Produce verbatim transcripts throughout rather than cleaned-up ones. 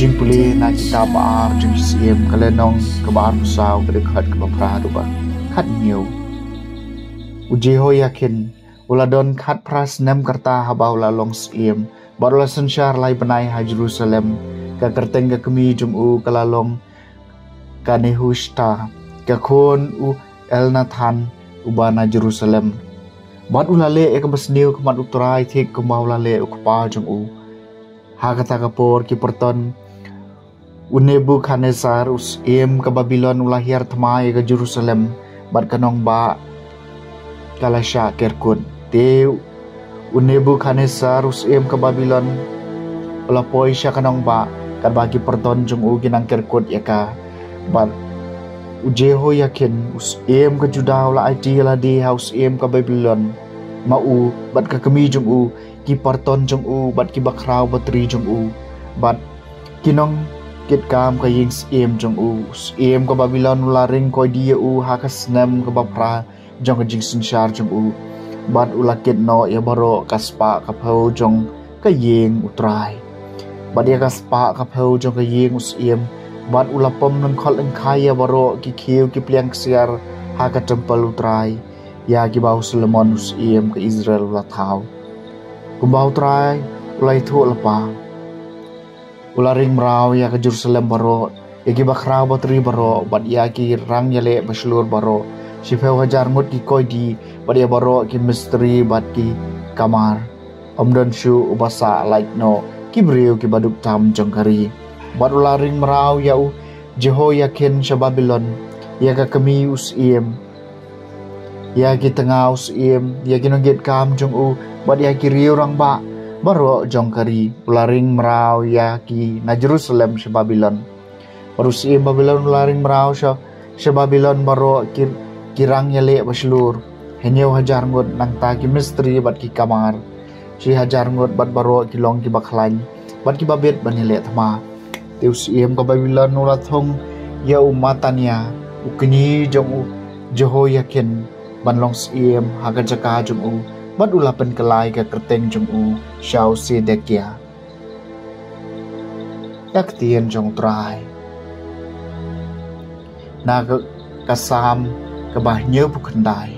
Pule na kitab ba ar jong ki Syiem, ka lynnong kaba arphew saw, ka dkhot kaba phra haduh ba khathynñiew. U Jehoiakin u la don khatphra snem ka rta haba u la long syiem, bad u la synshar lai bnai ha Jerusalem. Ka kyrteng ka kmie jong u ka la long ka Nehushta, ka khun u Elnathan, uba na Jerusalem. Bad u la leh ïa kaba sniew ha khmat U Trai, thik kumba u la leh u kpa jong u. Ha kata ka por ki pyrton, u Nebukhadnessar u syiem ka Babilon u la hiar thma ïa ka Jerusalem, bad ka nongbah ka la shah kerkut. Te u Nebukhadnessar u syiem ka Babilon u la poi sha ka nongbah, katba ki pyrton jong u ki nang kerkut ïa ka. Bad u Jehoiakin u syiem ka Juda u la aiti ïa lade ha u syiem ka Babilon, ma u bad ka kmie jong u, ki pyrton jong u bad ki bakhraw batri jong u, bad ki nongkitkam ka ïing syiem jong u. U syiem ka Babilon u la ring koidi ïa u ha ka snem kaba phra jong ka jingsynshar jong u, bad u la kit noh ïa baroh ka spah ka phew jong ka ïing U Trai, bad ïa ka spah ka phew jong ka ïing u syiem, bad u la pom lyngkhot lyngkhai ïa baroh ki khiew ki pliang ksiar ha ka templ U Trai, ïa kiba u Solomon u syiem ka Israel u la thaw, kumba U Trai u la ïathuh lypa. U la ring mraw ïa ka Jerusalem baroh, ïa ki bakhraw batri baroh, bad ïa ki rangïaleh bashlur baroh, shiphew hajar ngut ki koidi, bad ïa baroh ki mistri bad ki kamar. Ym don shuh uba sah lait noh ki briew kiba duk tam jong ka ri. Bad u la ring mraw ïa u Jehoiakin sha Babilon, ïa ka kmie u syiem, ïa ki tnga u syiem, ïa ki nongkitkam jong u, bad ïa ki riew rangbah baroh jong ka ri. U la ring mraw ïa ki na Jerusalem sha Babilon. Bad u syiem Babilon u la ring mraw sha, sha Babilon baroh ki, ki rangïaleh bashlur, hynñiew hajar ngut, nangta ki mistri bad ki kamar shi hajar ngut, bad baroh ki long kiba khlaiñ bad kiba bit ban ïaleh thma. Te u syiem ka Babilon u la thung ïa u Matania, u kñi jong u Jehoiakin, ban long syiem ha ka jaka jong u, bad u la pynkylla ïa ka kyrteng jong u sha u Sedekia. Ïa ka ktien jong U Trai. Na ka, ka Salm kaba hynñiewphew khyndai.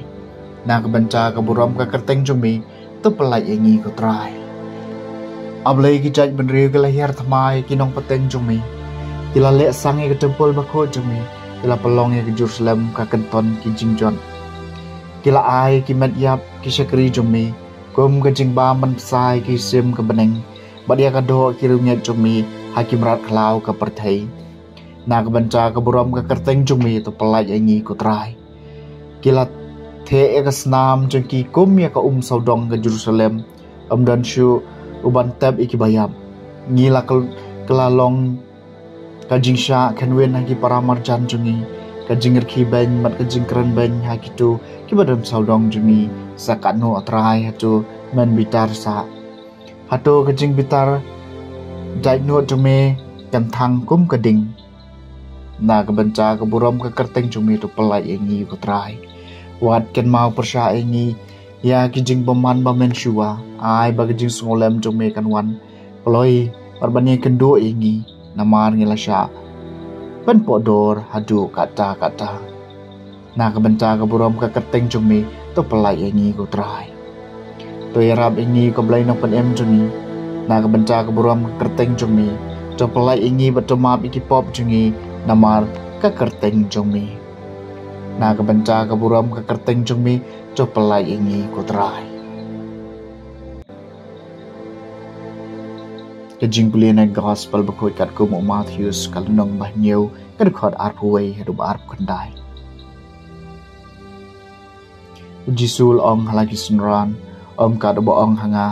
Na ka bynta ka burom ka kyrteng jong me, to pyllait ïa ngi ko Trai. A Blei, ki jaitbynriew ki la hiar thma ïa ki nongpateng jong me, ki la leh sang ïa ka templ bakhuid jong me, ki la pynlong ïa ka Jerusalem ka kynton ki jingjot. Ki la ai ki met ïap ki shakri jong me kum ka jingbam ban bsa ïa ki sim ka bneng, bad ïa ka doh ki riewngeit jong me ha ki mrad khlaw ka pyrthei. Na ka bynta ka burom ka kyrteng jong me, to pyllait ïa ngi ko Trai. Ki la theh ïa ka snam jong ki kum ïa ka um sawdong ka Jerusalem, ym don shuh uban tep ïa kiba ïap. Ngi la kyl-, kylla long ka jingshah kynwin ha ki para marjan jong ngi, ka jingrkhie beiñ bad ka jingkren beiñ ha kito kiba don sawdong jong ngi. Sa katno, A Trai, hato men bitar sah? Hato ka jingbitar jaitbynriew jong me kan thang kum ka ding? Na ka bynta ka burom ka kyrteng jong me, to pyllait ïa ngi ko Trai. Wat kynmaw pyrshah ïa ngi ïa ki jingbymman ba mynshuwa. Ai ba ka jingsngewlem jong me kan wan kloi, bad ban ïakynduh ïa ngi, namar ngi la shah pynpohdor haduh katta katta. Na ka bynta ka burom ka kyrteng jong me, to pyllait ïa ngi ko Trai. To ïarap ïa ngi ko Blei Nongpynim jong ngi. Na ka bynta ka burom ka kyrteng jong me, to pyllait ïa ngi bad to map ïa ki pop jong ngi namar ka kyrteng jong me. Na ka bynta ka burom ka kyrteng jong me, to pyllait ïa ngi ko Trai. Ka jingpule na ka Gospel bakhuid katkum u Mathaios, ka lynnong ba hynñiew, ka dkhot arphew wei haduh ba arphew khyndai. U Jisu u la ong ha la ki synran, ym kat uba ong ha nga,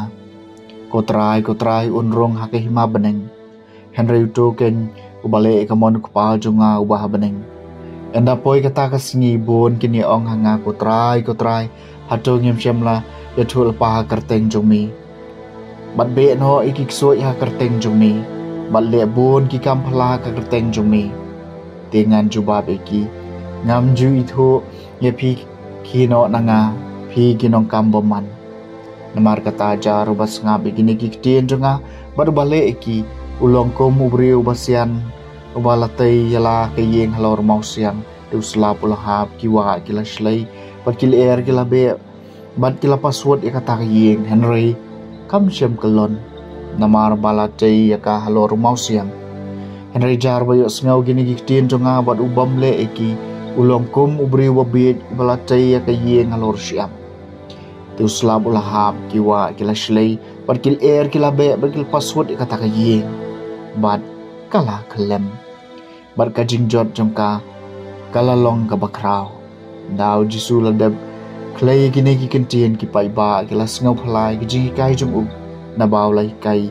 ko Trai, ko Trai, un rung ha ka hima bneng, hynrei uto keiñ uba leh ïa ka mon u Kpa jong nga uba ha bneng. Ynda poi kata ka sngi bun kin ïa ong ha nga, ko Trai, ko Trai, hato ngim shym la ïathuh lypa ha ka kyrteng jong me, bad beh noh ïa ki ksuid ha ka kyrteng jong me, bad leh bun ki kam phylla ha ka kyrteng jong me? Te ngan jubab ïa ki, ngam ju ithuh ïa phi, khie noh na nga, phi ki nongkam bymman. Namar kata, jar uba sngap ïa kine ki ktien jong nga bad uba leh ïa ki, U long kum u briew uba sian, uba la tei ïa la ka ïing halor mawsiang. Te u slap u la hap, ki wah ki la shlei, bad ki lyer ki la beh, bad ki la paswut ïa kata ka ïing. Hynrei kam shym kyllon, namar ba la tei ïa ka halor mawsiang. Hynrei jar ba ïohsngew kine ki ktien jong nga bad u bym leh ïa ki, u long kum u briew uba bieit, uba la tei ïa ka ïing halor shyiap. Te u slap u la hap, ki wah ki la shlei, bad ki lyer ki la beh, bad ki la paswut ïa kata ka ïing, bad ka la khyllem, bad ka jingjot jong ka ka la long kaba khraw. Nda u Jisu la dep khlei ïa kine ki kyntien, ki paidbah ki la sngewphylla ïa ki jinghikai jong u, naba u la hikai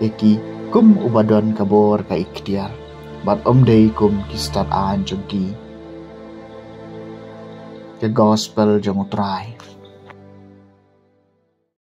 ïa ki kum uba don ka bor ka iktiar, bad ym dei kum ki stad-aiñ jong ki. Ka Gospel jong U Trai.